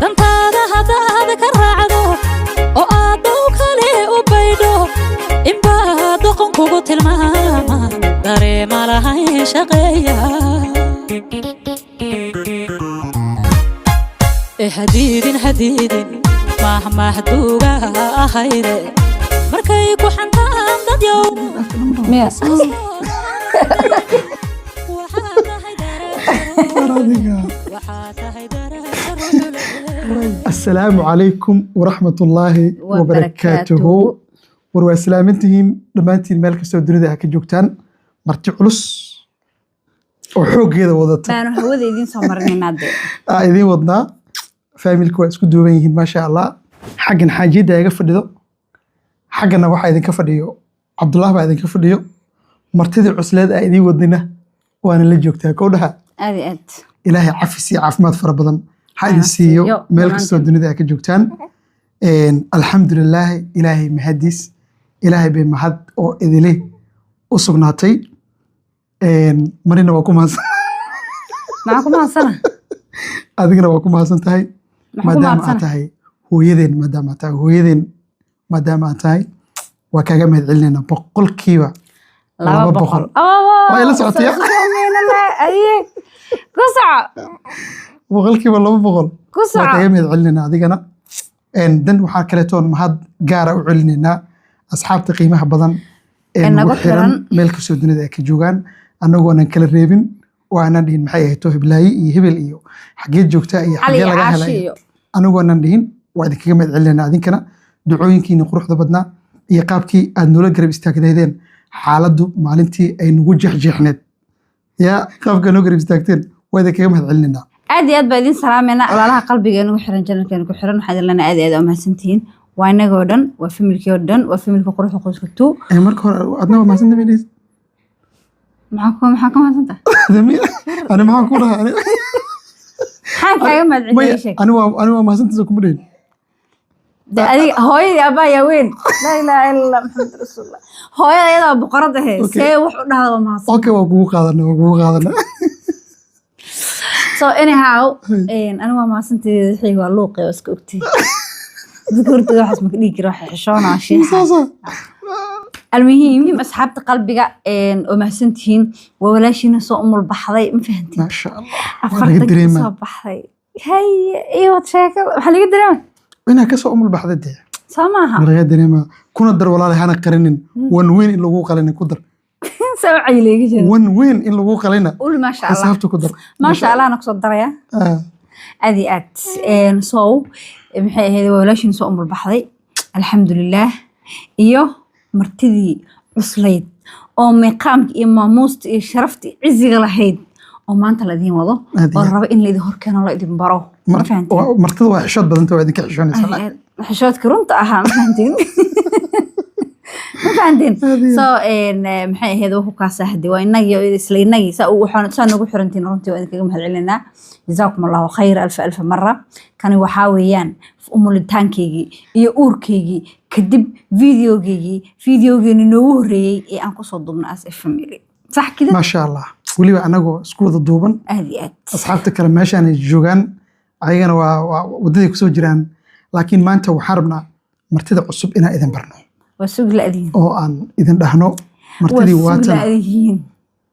Dantaada haddaad ka raacdo oo aad dhow kale u baydho, inbaa doqon kugu tilmaama, dareema lahayn shaqeeya. E hadiidin, hadiidin mahmahduuga ahayde markay ku xantaan dadyow. Miya? Waxaa tahay darajo. Adiga. Waxaa tahay darajo ruxule. Asalaamu calaykum waraxmatullaahi wabarakaatuhu. War waa islaamintihiin dhammaantiin meel kastoo dunida ah ka joogtaan. Marti culus oo xooggeeda wadata Baanu hawada idiin soo marinaynaa dee. Aa idiin wadnaa. Family-ka waa isku duuban yihiin, maasha Allah. Xaggan xaajiyadda iga fadhido, xaggana waxaa idinka fadhiyo Cabdullah baa idinka fadhiyo. Martidii cusleed aa idiin wadnina waana la joogtaa kowdhaha. Aad iyo aad. Ilaahay cafis iyo caafimaad fara badan ha idin Ha siiyo siiyo meel kastoo dhammaantiin. dunida ay ka joogtaan. Alxamdulilaahi, Ilaahay mahadiis, Ilaahay bay mahad oo idile u sugnaatay. Marina waa ku mahadsan. Maxaa ku mahadsana? Adigana waa ku mahadsan tahay. Maxaa ku Maadaama aad mahadsana? tahay hooyadeen, maadaama aad tahay hooyadeen, maadaama aad tahay, waa kaaga mahad celinaynaa 200%. 200. Waa ila socotay? Aye, ku soco. 200%. Ku Waa soco. kaga mahad celinaynaa adigana. Dan waxaa kaleetoon mahad gaara u celinaynaa asxaabta qiimaha badan ee ee nagu nagu xiran xiran. meel kastoo dunida ay ka joogaan, annagoonan kala reebin oo aanan dhihin maxay ahayd heblaaye iyo hebel iyo xageed joogtaa iyo Cali xagee iyo laga Caashi helay iyo anagoonan dhihin. Waa idinkaga mahad celinaynaa adinkana ducooyinkiina quruxda badnaa iyo qaabkii aad noola garab istaagnaydeen xaaladdu maalintii ay nagu jeexjeexneed, yaa qaabka noo garab istaagteen, waa idinkaga mahad celinaynaa. Aad iyo aad baa idin salaameynaa, walaalaha qalbigeena ku xiran, channel-keena ku xiran. Waxaan idin leenahay aad iyo aad aa umahadsantihiin. Waa inagoo dhan, waa family-kii oo dhan, waa family-ka Quruxda Qoyska Two. Marka hore adna waa mahadsan tahay. Maxaa ka mahadsantahay? Ani maxaan ku dhahaa? Maxaan kaaga mahad Maya, celiyay? Sheeg. Ani waa mahadsantahay kuma dhihin. De adiga hooyadii abbaa yaa weyn. Laa ilaaha illa Allah, Maxamed rasuulullah. Hooyada iyada waa boqorad ahe. Okay. See wax u dhahda waa mahadsan? Okay, waa kugu qaadana, waa kugu qaadana. So anyhow, anigu waa mahadsantahay. Wixii waa luuqi, waa iska ogtihi. Dadka hortooda waxaas maka dhihi kara, waxa xishoonaa shiixa. Saasa. Almuhiim, asxaabta qalbiga oo mahadsantihiin. Waa walaashiina soo umul baxday, ma fahantiin? Maasha Allah, waa laga 40 dareemaa. Soo baxday. Haye, iyo wad sheekada waxaa laga dareema. Inaa kasoo umul baxday dee. Soo maaha? Waa laga dareemaa. Kuna dar, walaali, hana qarinin, wan weyn in lagu qalina ku dar. Soo cayleega jira. Wan weyn in lagu qalina. Ul, maasha Allah. Xisaabta ku dar. Maasha Allah na kusoo daraya. Aad iyo aad. So maxay ahayd, waa walaashiina soo umul baxday, alxamdulilaah, iyo martidii cuslayd oo miiqaamka iyo maamuusta iyo sharafta iyo ciziga lahayd oo maanta la idiin wado Aad iyo oo la aad. rabo in laidin horkeeno, la idin baro, ma fahanteen? Martida waa xishood badanta, waa idinka xishoonaysa. Aad iyo aad. Xishoodka runta ahaa, ma fahanteen? Ma fahanteen? Aad iyo aad. So maxay ahayd, wuxuu kaasa hadi waa inagii oo isla inagii saa ugu saa nagu xirantiin. Runtii waa idinkaga mahad celinaa. Jazaakum Allahu khayr alfa alfa mara. Kani waxaa weeyaan umulitaankaygii iyo uurkaygii kadib videogeygii, videogeeni noogu horreeyey ee aan kusoo duubno as a family, sax kida? Maasha Allah, weliba anagoo isku wada duuban. Aad iyo aad. Asxaabta kale meeshaan ay joogaan, ayagana waa waddaday kusoo jiraan, laakiin maanta waxaan rabnaa martida cusub inaan idin barno. Waa sugi la-diin. Oo aan idin dhahno Waa martidii sugi waatan. La-dihiin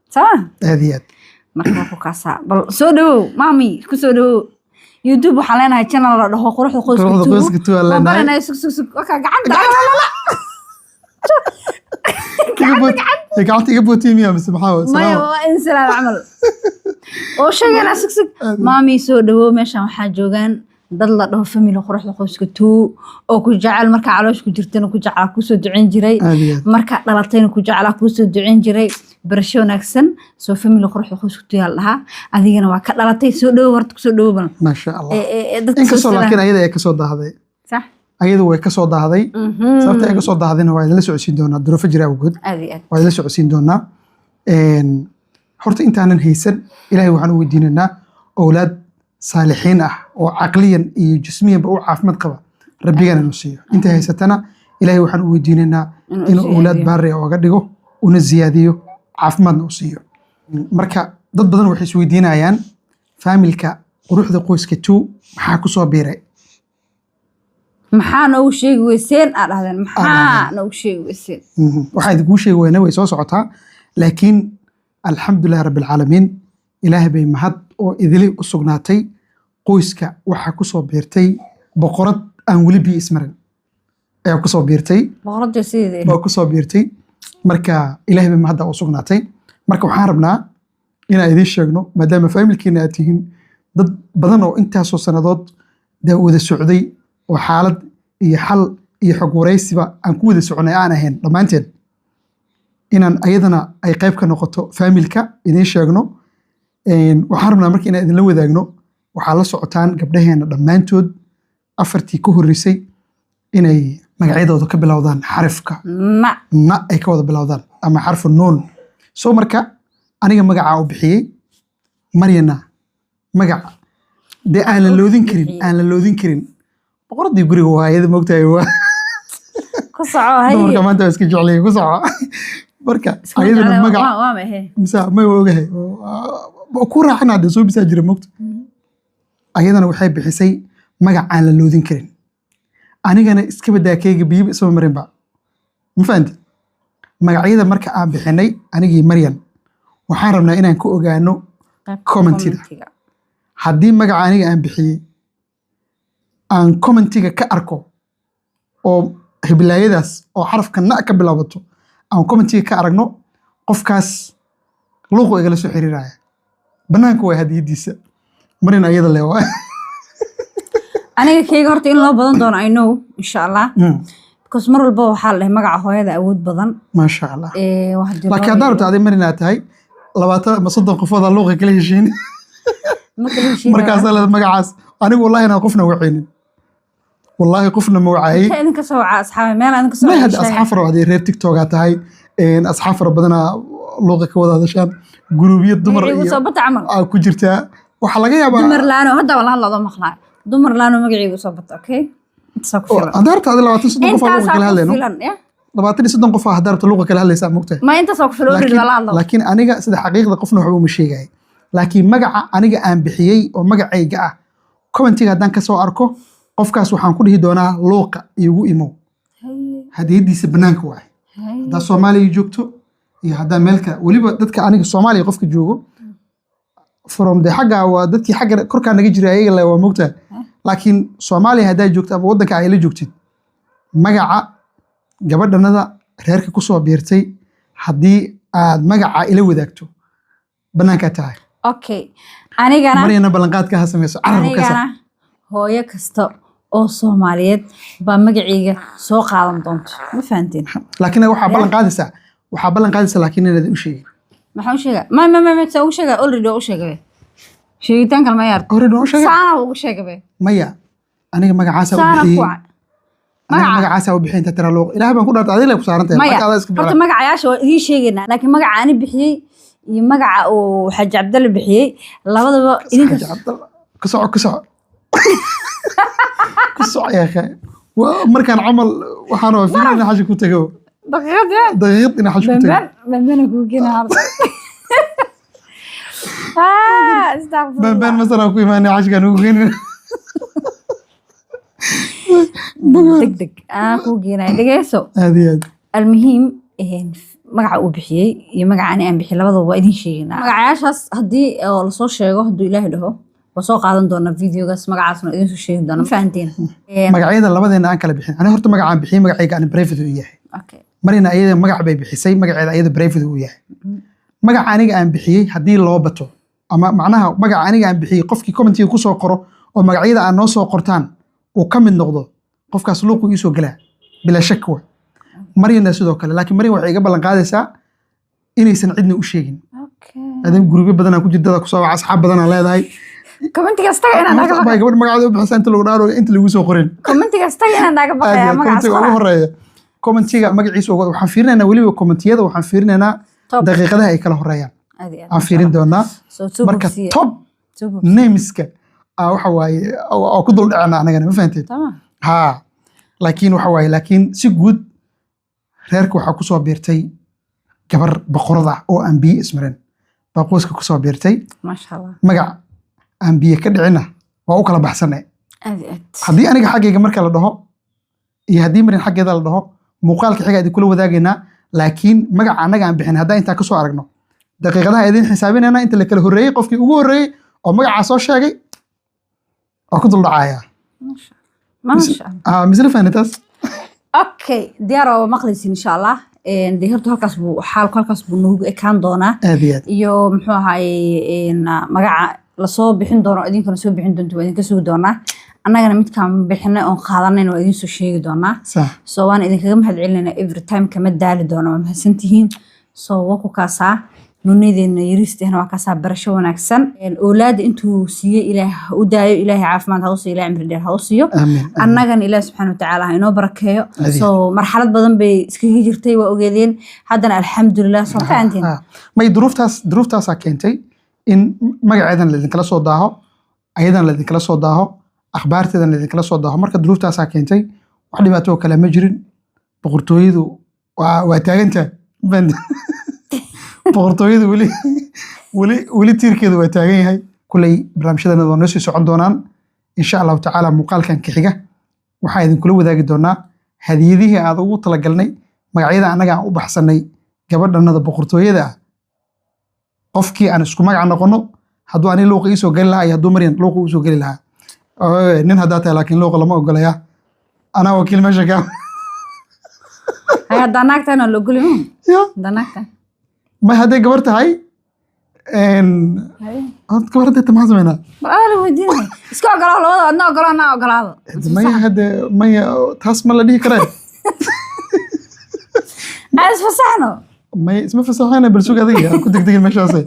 saa. Aad iyo aad. Marka waa ku kaasaa. Bal soo dhawow, maami, ku soo dhawow YouTube. Waxaan leenahay channel la dhaho Quruxda Qoyska Quruxda Two. Qoyska Two aan Waan leenahay. baranay. Sug, sug, sug. Wakaa gacanta. Gacanta iga bootiye miya mise maxaa waay? Maya. Salaam. Waa insalaam camal oo sheegana. Sug, sug, maami, soo dhawow. Meeshan waxaa joogaan dad la dhaho family Quruxda Qoyska Two oo ku jecel. Markaa caloosh ku jirtana ku jeclaa, kusoo duceyn jiray. Aad iyo aad. Markaa dhalatayna ku jeclaa, kuusoo duceyn jiray. Barasho wanaagsan. Soo family Quruxda Qoyska Two yaa la dhahaa, adigana waa ka dhalatay. Soo dhawow horta, kusoo dhawow bal. Maasha Allah. Dadka soo Inkastoo salaam. laakiin ayada ay kasoo daahday. Sax. Ayadu way kasoo daahday. Sababta ay kasoo daahdayna waa idinla socodsiin doonaa, duruufo jira awgood. Aad iyo aad. Waa idinla socodsiin doonaa. Horta intaanan haysan, Ilaahay waxaan u weydiinaynaa owlaad saalixiin ah oo caqliyan iyo jismiyanba u caafimaad qaba Rabbigana inuu siiyo. Inta haysatana Ilaahay waxaan u weydiinaynaa inuu inuu owlaad siyaadiyo. baari ah oga dhigo, una ziyaadiyo, caafimaadna u siiyo. Marka dad badan waxay isweydiinayaan family-ka Quruxda Qoyska 2 maxaa kusoo biiray? Maxaa noogu sheegi weyseen, aa dhahdeen? Maxaa noogu sheegi weyseen? Waxaa idinkuu sheegi weyna way soo socotaa, laakiin alxamdulilah rabbi alcaalamiin, Ilaah bay mahad oo idili u sugnaatay. Qoyska waxaa kusoo biirtay boqorad aan weli biyo ismarin ayaa kusoo biirtay. Boqoradda sideeda. Oo kusoo biirtay. Marka Ilaah bay mahadda u sugnaatay. Marka waxaan rabnaa inaan idiin sheegno, maadaama family-kiina aad tihiin dad badan oo intaasoo sannadood dee wada socday oo xaalad iyo xal iyo xog waraysiba aan ku wada soconay aan ahayn dhammaanteen, inaan ayadana ay qayb ka noqoto family-ka idiin sheegno. Waxaan rabnaa marka inaan idinla wadaagno. Waxaa la socotaan gabdhaheena dhammaantood afartii ka horreysay inay magacyadooda ka bilowdaan xarifka na. Na ay ka wada bilowdaan ama xarfu nuun. So marka aniga magacaa u bixiyey, Maryana magac dee aan la loodin karin, aan la loodin karin, boqoradii guriga waa iyada, moogtahay, waa Ku soco, hay. Dumarka maanta waa iska jeclay. Ku soco. Marka ayadana magac waa mahe. Mise may ogahay oo ku raacin hadda soo bisaa jira, moogta. Ayadana waxay bixisay magac aan la loodin karin. Anigana iska badaa, keyga biyaba isma marinba, ma fahanti? Magacyada marka aan bixinay anigii Maryan, waxaan rabnaa inaan ka ogaano comment-ida. Haddii magaca aniga aan bixiyey aan comment-iga ka arko oo hibilaayadaas oo xarafka na ka bilaabato aan comment-iga ka aragno, qofkaas luuqu igala soo xiriiraya, banaanka waa hadiyadiisa. Marin ayada le waa. Aniga keyga horta in loo badan doono, I know, insha Allah, because mar walba waxaa la dhahay magaca hooyada awood badan. Maasha Allah. Wax haddii laakiin loo haddaan rabto adig Marin aad tahay 20 ama 30 qofoodaa luuqa kala heshiin. Ma kala heshiinaya. Markaasaa leeda magacaas anigu wallahi inaan qofna wacaynin, wallaahi qofna ma wacayay. Intee idinka soo wacaa, asxaabe? Meel idinka soo May wacaa hadda sheega. Asxaab fara badan reer TikTokaa tahay, asxaab fara badanaa luuqa ka wada hadashaan, guruubyo dumar Magaciigu iyo soo bata camal. Aa ku jirtaa, waxaa laga yaabaa. Dumar laano hadda waa la hadla adoo maqlaa. Dumar laano magaciigu soo bata, okay, intaasaa ku filan. Haddaa rabta adi 20 30 qof aa luuqa Intaasaa kala ku hadlayno. filan ya. 20 iyo 30 qof aa haddaa rabta luuqa kala hadlaysaa, mogtahay. Ma intaasaa ku filan already, waa la hadla. Laakiin aniga sida xaqiiqda qofna waxba uma sheegay, laakiin magaca aniga aan bixiyey oo magacayga ah comment-iga haddaan kasoo arko, qofkaas waxaan ku dhihi doonaa luuqa iigu imow. Hadiyadiisa banaanka waay. Haddaa Soomaaliya joogto iyo haddaa meel kale, weliba dadka aniga Soomaaliya qofka joogo from de xagga waa dadkii xagga korkaa naga jiray ayaga le waa, mogtahay. Laakiin Soomaaliya haddaa joogto ama waddanka ay la joogtid, magaca gabadhanada reerka kusoo biirtay haddii aad magaca ila wadaagto, banaankaa tahay. Okay, anigana Maryana ballanqaadka ha sameyso carabka ka anigana hooyo kasta oo Soomaaliyeed baa magacayga soo qaadan doonto, ma fahanteen? Laakiin waxaa ballan qaadaysaa, waxaa ballan qaadaysaa laakiin inaadan u sheegin. Maxaan u sheegaa? Ma saa ugu sheegaa? Already waa u sheegay, sheegitaan kalma yaar. Already waan u sheegay. Saana ugu sheegay. Maya, aniga magacaasa u Saana bixiyey. ku Aniga magaca- magacaasa u bixiyey inta tira luuq Ilaah baan ku dhaartay, adiga ku saaran tahay. Maya. Marka adaa iska Horta bixin. Magacayaasha waa idiin sheegaynaa, laakiin magaca ani bixiyey iyo magaca uu Xaaji Cabdalle bixiyey labadaba idinka. Xaaji Cabdalla, ku soco, ku soco, ku soco yaa akhi. Waa markaan camal waxaan rabaa fiiri inaan xaji ku tago. Daqiiqad. Daqiiqad inaan xaji ku tago. Bambaan bambana kuu keena harta. Ah, astaqfirullah. Bambaan masalan ku imaanay, xajkaan ugu keenin. Deg deg aan kuu geenaya, dhegeyso. Aad iyo aad. Almuhiim, magaca uu bixiyey iyo magaca ani aan bixiyey labadaba waa idin sheegaynaa. Magacayaashaas haddii oo lasoo sheego, hadduu Ilaahay dhaho, waa soo qaadan doonaa videogaas, magacaasna waa idin soo sheegi doonaa, ma fahanteen? Magacyada labadeena aan kala bixin, ani horta magacaan bixiyey magacayga ani private uu yahay. Marina ayada magac bay bixisay, magaceeda ayada private uu yahay. Magaca aniga aan bixiyey haddii loo bato ama macnaha magaca aniga aan bixiyey qofkii comment-iga kusoo qoro oo magacyada aan noo soo qortaan uu ka mid noqdo, qofkaas luuqu iisoo gelaa bilaa shak wa. Maryana sidoo kale, laakiin Maryam waxay iga ballan qaadaysaa inaysan cidna u sheegin. Adan gurubyo badanaa ku jirta, kusoo waca, asxaab badanaa leedahay. Comment-igaas taga inaan naga Baa gabadh magaceeda u bixisa inta lagu dhaaro inta lagu soo qorin. Comment-igaas taga inaan naga Aad iyo baqaya aad, magacaas comment-iga ugu qora. horeeya, comment-iga magaciisa waxaan fiirinaynaa, weliba comment-iyada waxaan fiirinaynaa Top. daqiiqadaha ay kala horeeyaan. Aad iyo aad. Aan fiirin doonaa. Soo Marka bogsiya. top Soo bogsiya. names-ka waxa waaye oo ku dul dhacana anagana, ma fahanteed? Tamam. Ha, laakiin waxa waaye, laakiin si guud reerka waxaa kusoo biirtay gabar boqorada ah oo aan biyo ismarin baa qoyska kusoo biirtay. Maasha Allah. Magac Aan biyo ka dhicinna waa u kala baxsanay. Aad iyo aad. Haddii aniga xaggayga marka la dhaho iyo haddii Marin xaggeeda la dhaho, muuqaalka xiga idin kula wadaagaynaa. Laakiin magaca annaga aan bixin haddaan intaa kasoo aragno, daqiiqadaha idin xisaabinayna inta la kala horreeyey. Qofkii ugu horreeyey oo magacaa soo sheegay waa ku dul dhacaya. Maasha Allah. Ah, misla fahni taas? Okay, diyaar oo maqlaysin insha Allah. Dee horta halkaas buu xaalku, halkaas buu noogu ekaan doonaa. Aad iyo aad. Iyo muxuu ahaay, magaca lasoo bixin doono, idinkana soo bixin doonto, waa idinka sugi doonaa. Annagana midkaan bixinay oon qaadanayna waa idin soo sheegi doonaa. So waan idinkaga mahad celinayna every time, kama daali doono. Waa mahadsantihiin. So waa ku kaasaa nunadeena yariisteena, waa kaasaa. Barasho wanaagsan. Oolaada intuu siiyey Ilaah ha u daayo, Ilaahay caafimaad ha u siiyo, Ilahay cimri dheer ha u siiyo. Amiin, amiin. Annagana Ilaah subxaana watacaala ha inoo barakeeyo. Adiga. So marxalad badan bay iskaga jirtay, waa ogeedeen. Haddana alxamdulilah, soo fahanteen. Ah, may duruuftaasaa keentay in magaceedan laidinkala soo daaho, ayadan laidinkala soo daaho, akhbaarteedan laidinkala soo daaho. Marka duruuftaasaa keentay, wax dhibaato oo kale ma jirin. Boqortooyadu waa taagantahay. Boqortooyadu weli tiirkeedu waa taagan yahay. Kuley barnaamijyadan waa noo sii socon doonaan insha Allahu tacaala. Muuqaalkan ka xiga waxaa idinkula wadaagi doonaa hadiyadihii aad ugu talagalnay magacyada annaga aan u baxsanay gabadhanada boqortooyada ah. Qofkii aan isku magac noqono, hadduu ani luuqa iisoo geli lahaa iyo hadduu Maryan luuqa usoo geli lahaa. Nin haddaa tahay laakiin luuqa lama ogolaya, anaa wakiil meesha ka. Hay, haddaa naagtaan waa la ogoli ma? Ya. Haddaa naagtaan. May, hadday gabar tahay horta gabar hadday tahay maxaan sameynaa? Bal adaa la weydiinaya. Iska ogolaa labada, adna ogolaa, anaa ogolaado. Maya, hadde maya, taas ma la dhihi karee. Aan isfasaxno. Maya, isma fasaxayna. Bal sug adiga, aan ku degdegin meeshaase.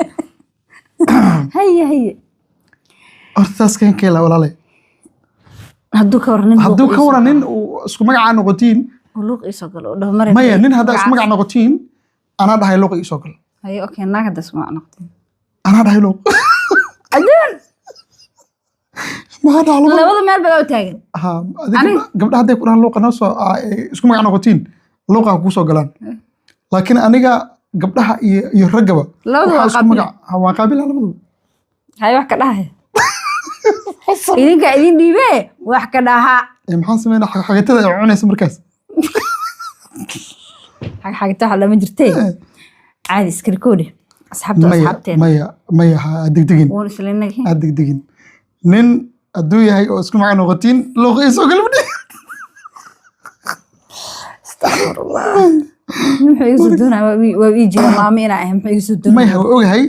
Haye haye. Horta taas keen keela, walaalay. Hadduu ka waran nin Hadduu luuq ka iisoo waran galo. Nin uu isku magacaa noqotiin. Uu luuq iisoo galo oo dhaho Maryam. Maya, nin haddaa isku magac noqotiin, anaa dhahay luuqa iisoo gal. Haye, okay, naag hadda isku magac noqotiin. Anaa dhahay luuq. Aduun. Maxaa dhaha luuqa? Labada meel baad u taagan. Ha, adiga. Aniga? Gabdhaha hadday ku dhahaan luuqa noo soo isku magac noqotiin, luuqa ha kuu soo galaan. Laakiin aniga gabdhaha iyo raggaba Labadu waxaa waa isku qaabil. magac ha, waan qaabila labadu. Haye, wax ka dhahay idinka idin dhiibee, wax ka dhaha. Maxaan sameynaa? Xagitada ay cunaysa markaas. Xagxagta waxa lama jirtee, caadi iska rikoodhi asxaabta. Maya. Asxaabteena. Maya, maya, ha degdegin. Wuun isla inagii. Ha degdegin. Nin hadduu yahay oo isku magac noqotiin, luuqa iisoo gal ma dhihi. Astaqfirullah, muxuu iga soo doonaya? Waa ii jira maamo inaa ahay, muxuu iga soo Maya, doonaya? waa ogahay,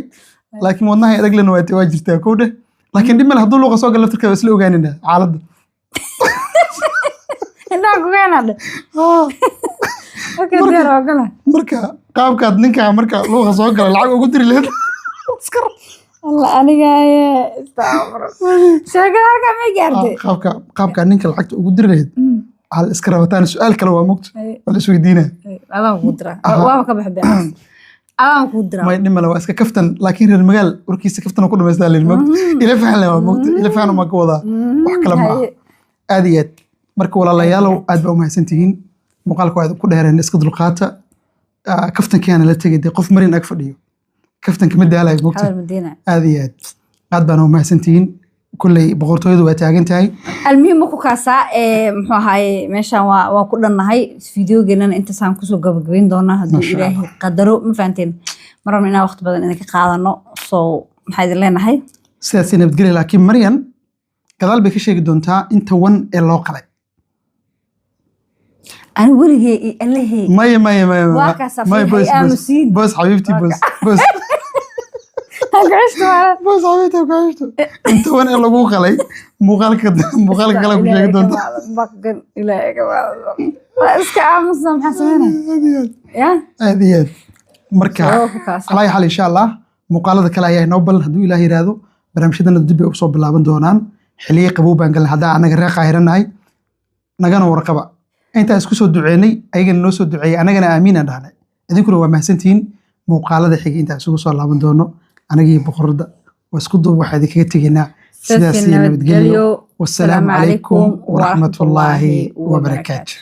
laakiin wadnaha adaglena waa jirtaa kow dheh. Laakiin dhib male, hadduu luuqa soo galo laftirkeeda waa isla ogaanina xaaladda. Indhaha kugeena dhe. Okay, diyaar waa gala. Marka qaabkaad ninkaa marka luuqa soo gala lacag ugu diri lahayd iska rab. Alla anigaaye, astaqfirullah, sheekada halkaa may gaartay. Qaabkaa ninka lacagta ugu diri lahayd hal iska rabataan. Su-aal kale waa mogto, waa la isweydiinaa. Adaan kuu diraa. Waaba ka bax beecaas, adaan kuu diraa. May, dhib male, waa iska kaftan. Laakiin reer magaal warkiisa kaftan ku dhamaystaa la yidhi mogto. Ila fahan le waa mogto, ila fahan maa ka wadaa, wax kale ma aha. Aad iyo aad. Marka walaalayaalow, aad baa umahadsan tihiin. Muuqaalka waa ku dheereen, iska dulqaata. Kaftankiana la tegay dee, qof Marin ag fadhiyo kaftanka ma daalayo mogta. Hadal madiina. Aad iyo aad, aad baana umahadsan tihiin. Kulley boqortooyadu waa taagan tahay. Almuhiim, ma ku kaasaa muxuu ahaaye, meeshaan waa ku dhannahay. Fideogeenana intaasaan kusoo gabagabayn doonaa hadduu Masha. Ilaahay qadaro. Ma fahanteen? Ma rabno inaan waqti badan idinka qaadano. So maxaa idin leenahay? Sidaasay nabadgelya. Laakiin Maryan gadaal bay ka sheegi doontaa inta wan ee loo qalay. Ani weligee iyo allehey. Maya, maya, maya. Waa kaasaa. Maya. Fiihay. Boys, boys. Aamusiin. Boys xabiibti, boys, boys. Hagashto. Boys xabiibti, ku xishto. Inta wan ee lagu qalay muuqaalka kale ku sheegi doontaa. Baqan Ilaahay ka baqan. Waa iska aamusan, maxaa sameynaya? Aad iyo aad. Ya. Aad iyo aad. Marka Soo ku kaasa. Calaa xal, insha Allah muuqaalada kale ayaa inoo balan hadduu Ilaah yiraahdo. Barnaamijyadana dib bay usoo bilaaban doonaan. Xiliyo qabow baan galnay haddaa anaga reer Qaahiranahay. Nagana warqaba intaa isku soo duceynay, ayagana noo soo duceeyey, anagana aamiin aan dhahnay. Idinkuna waa mahadsantihiin. Muuqaalada xiga intaa isugu soo laaban doono, anagii boqorada waa isku duub, waxaa idinkaga tegaynaa sidaas iyo nabadgelyo. Wasalaamu calaykum waraxmatullaahi wabarakaatu.